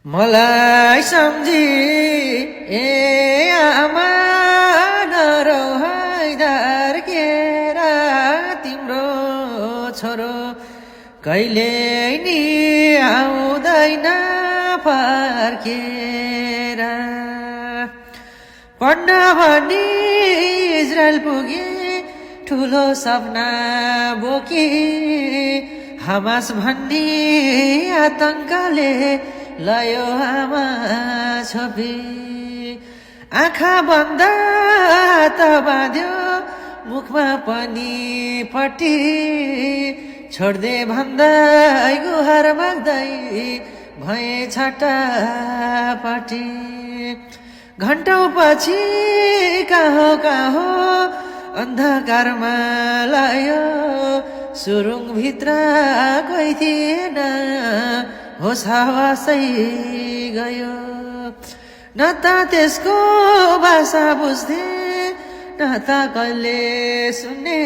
मलाई सम्झी ए आमा नरौ हैदार केरा तिम्रो छोरो कहिले नि आउँदैन फर्केर पढ्न भनी इजरायल पुगे ठुलो सपना बोके हमास भन्ने आतंकले लयो आमा छोपी आँखा बन्द त बाँध्यो मुखमा पनि पट्टी छोड्दे भन्दै गुहार माग्दै भए छटापटी घन्टौँ पछि कहाँ अन्धकारमा लायो सुरुङभित्र कोही थिएन होस हवासै गयो न त त्यसको भाषा बुझ्थे न त कहिले सुन्ने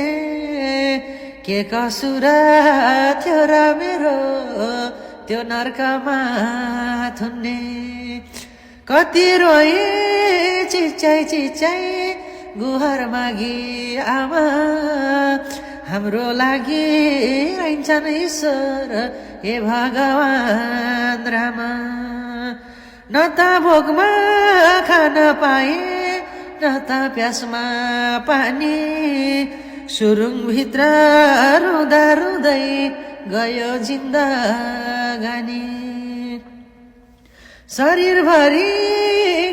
के कसुर थियो र मेरो त्यो नर्कमा थुन्ने कति रोए चिच्चाइ गुहार मागी आमा हाम्रो लागि रहन्छन् ईश्वर हे भगवान रामा न त भोकमा खान पाए न त प्यासमा पानी सुरुङभित्र रुँदा रुँदै गयो जिन्दगानी शरीरभरि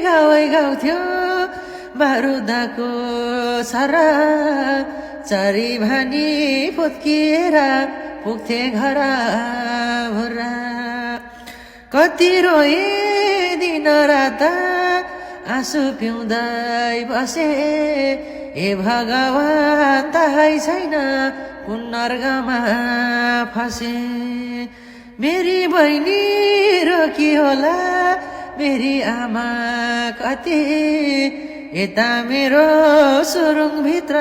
घावै घाउ थियो बारुदाको सारा चारी भानी फुत्किएर पुग्थे घर भुरा कति रोए दिन रात आँसु पिउँदै बसे हे भगवान थाहै छैन कुन नर्कमा फसे मेरी बहिनी रोकी होला मेरी आमा कति यता मेरो सुरुङभित्र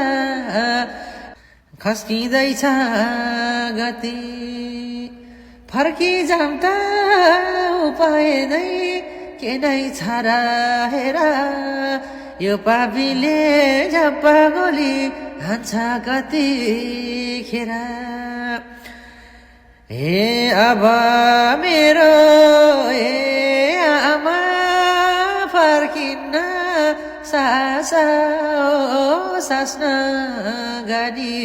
खस्किँदैछ गति फर्की जाम त उपाय नै के नै छ र हेर यो पापीले झप्पा गोली हान्छ कतिखेर हे अब मेरो हे आमा फर्किन्न सास्न गाडी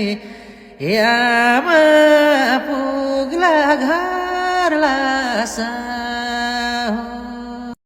हे आमा पुग्ला घर लासा